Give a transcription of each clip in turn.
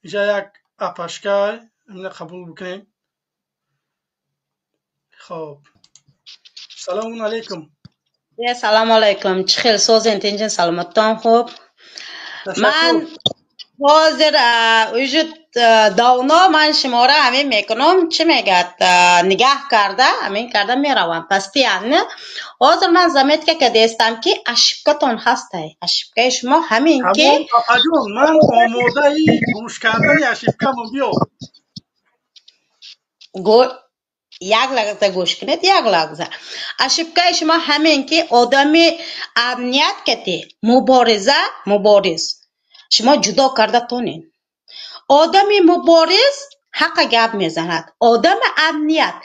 Инҷа як апашка ина қабул бикунем. Хоб, салому алайкум. Салому алайкум, чӣ хел, созен, тинҷин, саломаттон? Хуб, ман ҳозир уже давно ман шуморо ҳамин мекунам, чӣ мегӯяд, нигаҳ карда, ҳамин карда меравам постоянно. Ҳозир ман заметка кардастам, ки ошибкатон ҳастай. Ошибкаи шумо ҳамин ки Апаҷон, ман омодаи гӯш кардани ошибкамон, биё. Як лаҳза гӯш кунед, як лаҳза. Ошибкаи шумо ҳамин ки одами амният кати мубориза, мубориз шумо ҷудо карда тонед. Одами мубориз ҳаққа гап мезанад, одами амният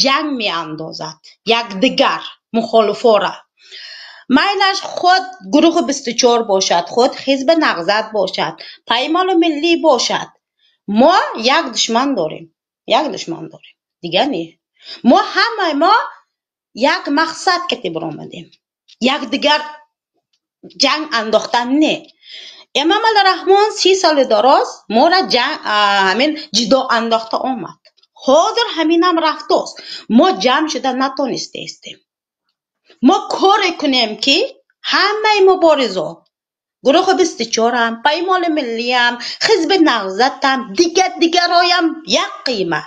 ҷанг меандозад якдигар мухолифора. Майлаш худ гурӯҳи 24 бошад, худ Ҳизби Наҳзат бошад, Паймони Миллӣ бошад, мо як душман дорем, як душман дорем, дигар не. Мо ҳамаи мо як мақсад кати биромадем, якдигар ҷанг андохтан не. Эмомалӣ Раҳмон 30 соли дароз моро ҳамин ҷидо андохта омад. Ҳозир ҳаминам рафтост, мо ҷамъ шуда натонистаистем. Мо коре кунем, ки ҳамаи муборизо, гурӯҳи 24-ам, Паймони Миллиам, Ҳизби Наҳзатам, дигар дигароям як қийма.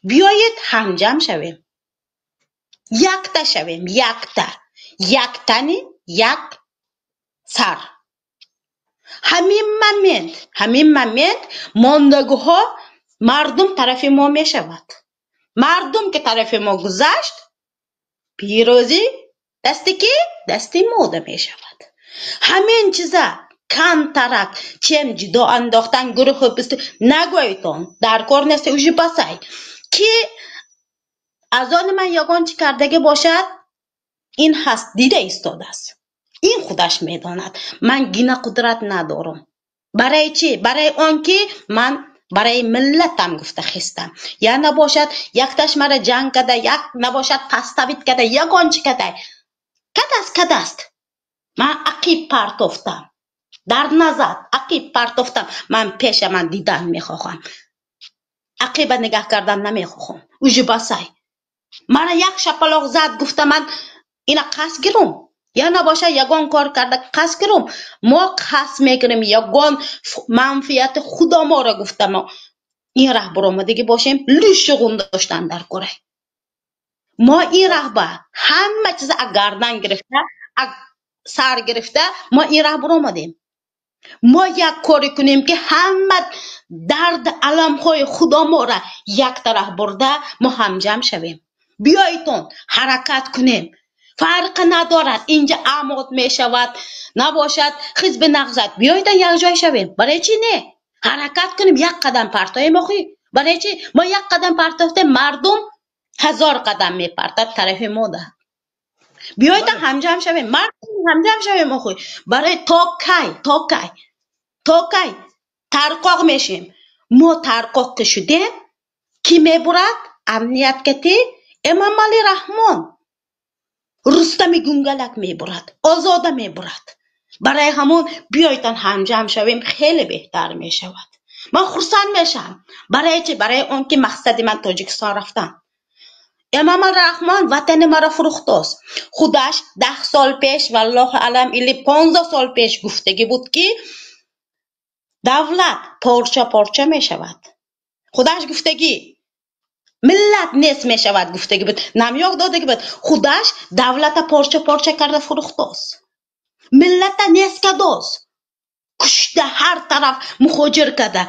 Биёед, ҳамҷам шавем, якта шавем, якта, яктани, як сар. Ҳамин момент, ҳамин момент мондагиҳо, мардум тарафи мо мешавад. Мардум ки тарафи мо гузашт, пирӯзӣ дасти ки? Дасти мода мешавад. Ҳамин чиза камтарак чем ҷудо андохтан гурӯҳи бисту нагӯйтон, дар кор нест, уже басай. Ки аз они ман ягон чӣ кардагӣ бошад, ин ҳаст, дида истодааст, ин худаш медонад. Ман гина қудрат надорам. Барои чӣ? Барои он ки ман барои миллатам гуфта хестам. Я набошад, якташ мара ҷанг када, як набошад, поставить када, ягон чӣ кадай кадаст, кадаст. Ман ақиб партофтам, дар назар ақиб партофтам. Ман пеша ман дидан мехоҳам, ақиба нигаҳ кардан намехоҳам. Уже басай. Мара як шапалоқ зад гуфта, ман ина қасд гирум, я набошад, ягон кор карда қасд гирум. Мо қасд мекунем, ягон манфиати худоморо гуфта, мо ин раҳ баромадагӣ бошем, лиши ғун доштан дар кора. Мо ин раҳба ҳама чиза гардан гирифта, сар гирифта, мо ин раҳ баромадем. Мо як коре кунем, ки ҳама дард аламҳои худомора як тараф бурда, мо ҳамҷам шавем. Биёитон, ҳаракат кунем. Фарқи надорад, инҷа амод мешавад, набошад, Ҳизби Наҳзат, биёитон, якҷой шавем. Барои чӣ не? Ҳаракат кунем, як қадам партоем. Охи, барои чӣ? Мо як қадам партофтем, мардум ҳазор қадам мепартад тарафи мода. Биёитон, ҳамҷам шавем, мардум, ҳамҷам шавем. Охи, барои то кай, то кай, то кай тарқоқ мешем? Мо тарқоқ ки шудем, кӣ мебурад? Амният кати Эмомалӣ Раҳмон, Рустами Гунгалак мебурад, Озода мебурад. Барои ҳамон биёйтон, ҳамҷам шавем, хеле беҳтар мешавад. Ман хурсанд мешавам. Барои чӣ? Барои он ки мақсади ман Тоҷикистон рафтан. Эмомалӣ Раҳмон ватани маро фурӯхтост. Худаш 10 сол пеш, валлоҳу алам, или 15 сол пеш гуфтагӣ буд, ки давлат порча порча мешавад. Худаш гуфтагӣ, миллат нест мешавад гуфтагӣ буд, намёк додагӣ буд. Худаш давлата порча порча карда фурӯхтост, миллата нест кардост, кушта, ҳар тараф муҳоҷир карда.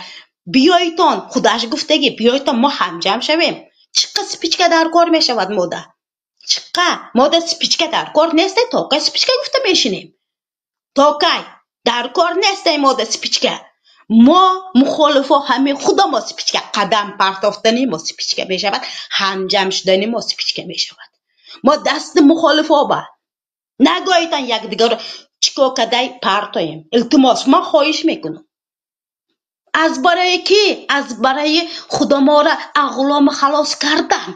Биёйтон, худаш гуфтагӣ, биёйтон, мо ҳамҷам шавем. Чиққа спичка дар кор мешавад мода? Чиққа мода спичка дар кор несте? То кай спичка гуфта мешинем? То кай дар кор несте мода спичка? Мо мухолифо ҳамин худамо спичка қадам партофтани мо спичка мешавад, ҳамҷам шудани мо спичка мешавад. Мо дасти мухолифо ба нагоҳитан якдигарро чико кадай партоем. Илтимос, ман хоҳиш мекунам. Аз барои кӣ? Аз барои худомора аз халос кардан.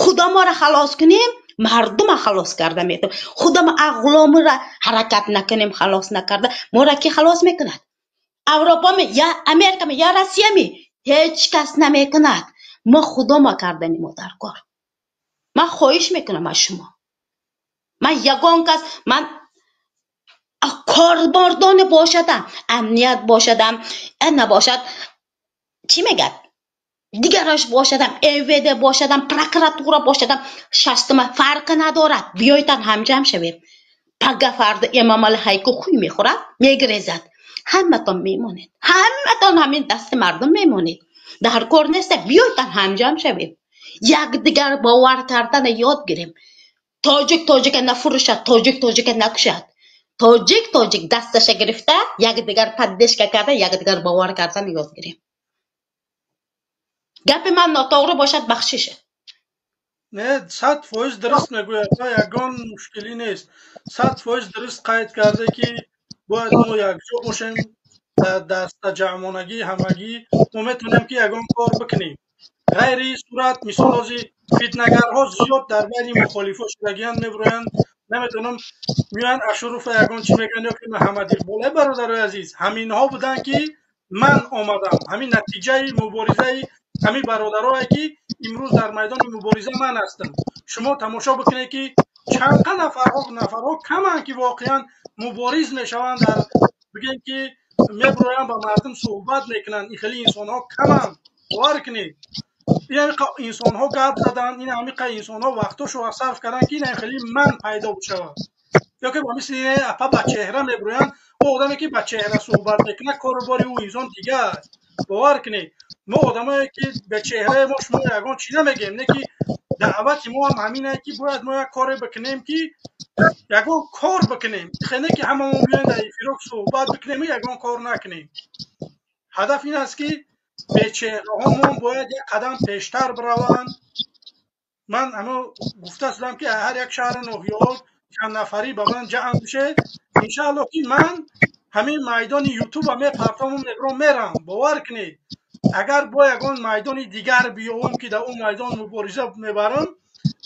Худомора халос кунем, мардума халос карда метавонем. Худома аз ғуломира ҳаракат накунем, халос накарда, моро кӣ халос мекунад? Авропа ми, я Америка ми, я Россия ми, ҳеҷ кас намекунад. Мо худома кардани мо дар кор. Ман хоҳиш мекунам аз шумо. Ман ягон кас, ман корбардони бошадам, амният бошадам, набошад, чӣ мегӯяд? Дигараш бошадам, МВД бошадам, прокуратура бошадам, шастума фарқи надорад. Биёйтан ҳамҷам шавем. Пага фарда Эмомалӣ ҳайку хуй мехӯрад, мегирезад. Ҳаматон мемонед. Ҳаматон ҳамин дасти мардум мемонед. Дар кор нест, биёйтан ҳамҷам шавем. Якдигар бовар кардана ёд гирем. Тоҷик тоҷика нафурӯшад, тоҷик тоҷика накушад. Тоҷик тоҷик дасташа гирифта, якдигар поддержка карда, якдигар бовар кардана ёд гирем. Гапи ман нотоғри бошад, бахшиш. Не, 100% дуруст мегӯяд, ягон мушкилӣ нест. 100% дуруст қайд карда, ки бояд мо якҷо бошем, дар дастаҷамъонагӣ ҳамагӣ мо метавонем, ки ягон кор бикунем. Ғайри ин сурат, мисол, ҳозир фитнагарҳо зиёд дар байни мухолифо шудагианд, мебироянд, наметавонам, меоянд, Ашурова ягон чӣ мегӯянд ё ки Муҳаммад Иқбол. Э, бародарои азиз, ҳаминҳо буданд, ки ман омадам. Ҳамин натиҷаи муборизаи ҳамин бародарое, ки имрӯз дар майдони мубориза ман ҳастам. Шумо тамошо бикунед, ки чандқа нафарҳо каманд, ки воқеан мубориз мешаванд, дар бигем, ки мебироянд, ба мардум суҳбат мекунанд. Ин хеле инсонҳо каманд, бовар кунед. Ин ҳамиқа инсонҳо гап заданд, ин ҳамиқа инсонҳо вақтошро сарф карданд, ки ин хеле ман пайдо бишавад. Ё ки ба мисли ин апа ба чеҳра мебироянд. Ӯ одаме, ки ба чеҳра суҳбат мекунад, кору бори ӯ инсон дигар аст. Бовар кунед, мо одамое, ки ба чеҳраи мо шумо ягон чӣ намегӯем, не ки даъвати мо ҳам ҳамин ки бояд мо як коре бикунем, ки ягон кор бикунем, не ки ҳамамон биёем дар эфирок суҳбат бикунем, ягон кор накунем. Ҳадаф ин аст, ки бечеҳраҳомон бояд як қадам пештар бираванд. Ман ҳамо гуфта шудам, ки ҳар як шаҳру ноҳияҳо чанд нафарӣ ба ман ҷамъ бишед, иншааллоҳ, ки ман ҳамин майдони ютуба мепартому мебиром, мерам. Бовар кунед, агар бо ягон майдони дигар биёвам, ки дар он майдон мубориза мебарам,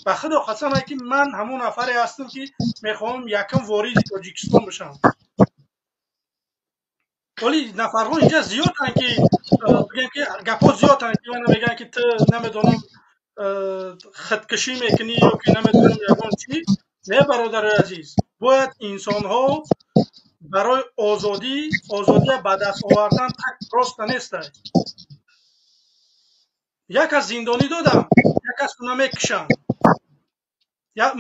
ба худо қасам, ки ман ҳамон нафаре ҳастам, ки мехоҳам якум вориди Тоҷикистон бишавам. Вале нафарҳо инҷа зиёданд, ки бигем, ки гапҳо зиёданд, ки мана мегӯянд, ки ту намедонам, худкушӣ мекунӣ ё ки намедонам ягон чӣ. Не, бародарои азиз, бояд инсонҳо барои озодӣ, озодия ба даст овардан так просто нестай. Як кас зиндонӣ додам, як кас уна мекушам,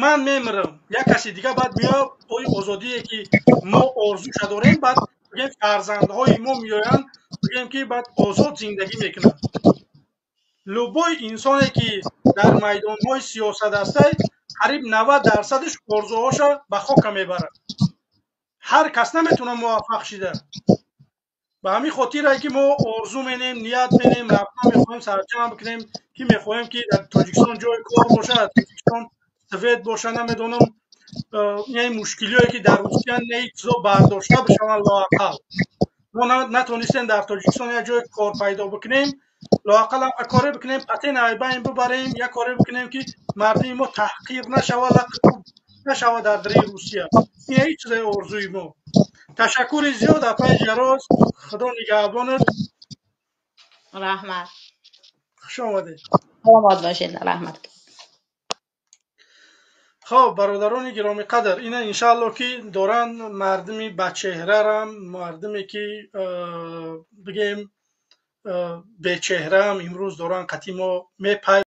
ман мемирам, як каси дига баъд меояд. Ои озодие, ки мо орзуша дорем, баъд бигем, фарзандҳои мо меоянд, бигем, ки баъд озод зиндагӣ мекунанд. Любой инсоне, ки дар майдонҳои сиёсат ҳастай, қариб 90%-аш орзуҳоша ба хока мебарад. Ҳар кас наметавонад муваффақ шида. Ба ҳамин хотире, ки мо орзу менем, ният менем, рафта мехоҳем сарҷамъ бикунем, ки мехоҳем, ки дар Тоҷикистон ҷои кор бошад, дар Тоҷикистон свет боша, намедонам, ин мушкилиое, ки дар Русия не, чизо бардошта бишаванд. Лоақал мо натонистем дар Тоҷикистон як ҷои кор пайдо бикунем, лоақал коре бикунем, патент айбайн бибарем, як коре бикунем, ки мардуми мо таҳқир нашавад, нашавад дар дари Русия. Ин ҳеҷ чизаи орзуи мо. Ташаккури зиёд, апаи Ҷароз, Худо нигаҳбонат. Раҳмат. Хуш омадед. Саломат бошед, раҳмат. Хоб, бародарони гиромиқадр, ина иншаалло, ки доранд мардуми бачеҳрарам, мардуме, ки бигем, бечеҳраам, имрӯз доранд қатъи мо мепай.